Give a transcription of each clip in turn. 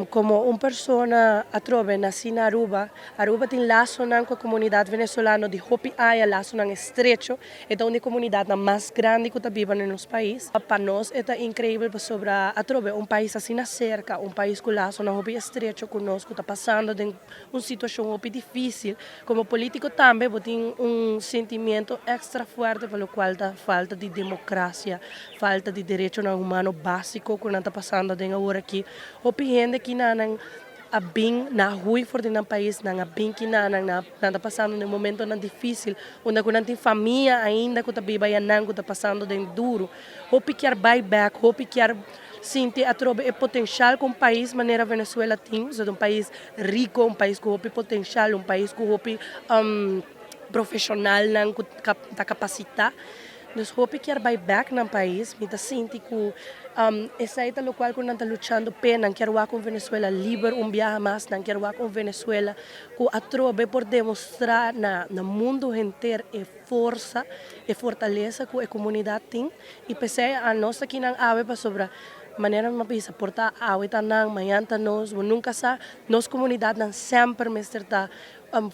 Como un persona atrobe naci na Aruba, Aruba tin lasonan cu e comunidad Venezolano di hopi aña, lasonan estrecho. E ta un di e comunidadnan mas grandi cu ta biba na nos pais. Pa nos e ta increibel pasobra atrobe un pais asina cerca, un pais cu lasonan hopi estrecho cu nos cu ta pasando den un situacion hopi dificil. Como politico tambe bo tin un sentimiento extra fuerte pa locual ta falta di democracia, falta di derechonan humano basico cu nan ta pasando den awor aki. Hopi hende kinanan a bin na hui for di nan pais, nan a bin kinanan, nan ta pasando den momentonan dificil unda cu nan tin famia ainda cu ta biba ayanan cu ta pasando den duro. Hopi kier bay bek, hopi kier sinti atrobe e potencial cu un pais manera Venezuela tin, so ta un pais rico, un pais cu hopi potencial, un pais cu hopi profesionalnan cu ta capacita. Dus hopi kier bay bek nan pais. Mi ta sinti cu esey ta locual cu nan ta luchando p'e. Nan kier wak un Venezuela liber un biaha mas, nan kier wak un Venezuela cu atrobe por demostra na mundo henter e forsa, e fortalesa cu e comunidad tin. Y p'esey anos ta kinan awe pasobra manera mi a bisa por ta awe ta nan, mañan ta nos, bo nunca sa. Nos comunidadnan semper mester ta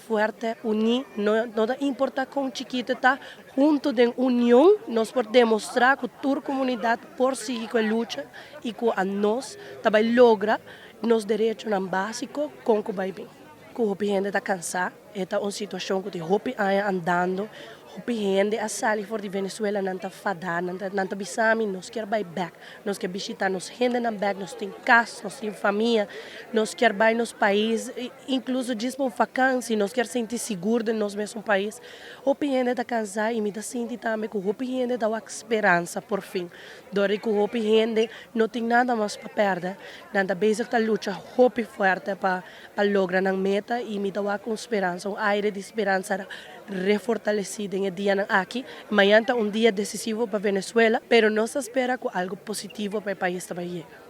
fuerte, uni, no ta importa con chikito e ta, hunto den union nos por demostra cu tur comunidad por sigui cu e lucha y cu anos ta bay logra nos derechonan basico con cu bay bin. Cu hopi hende ta cansa. E ta un situacion cu tin hopi aña andando. Hopi hende a sali for di Venezuela, nan ta fada, nan ta bisa mi, nos kier bay bek, nos kier bishita nos hendenan bek, nos tin cas, nos tin famia, nos kier bay nos pais, incluso djis pa un vakantie, nos kier sinti sigur den nos mesun pais. Hopi hende ta cansa y mi ta sinti tambe cu hopi hende ta wak speransa por fin. Dor di cu hopi hende no tin nada mas pa perde, nan ta bezig ta lucha hopi fuerte pa pa logra nan meta y mi ta wak un speransa, un aire di speransa refortaleci den e dianan aki. Mañan ta un dia decisivo pa Venezuela, pero nos ta spera cu algo positivo pa e pais ta bay yega.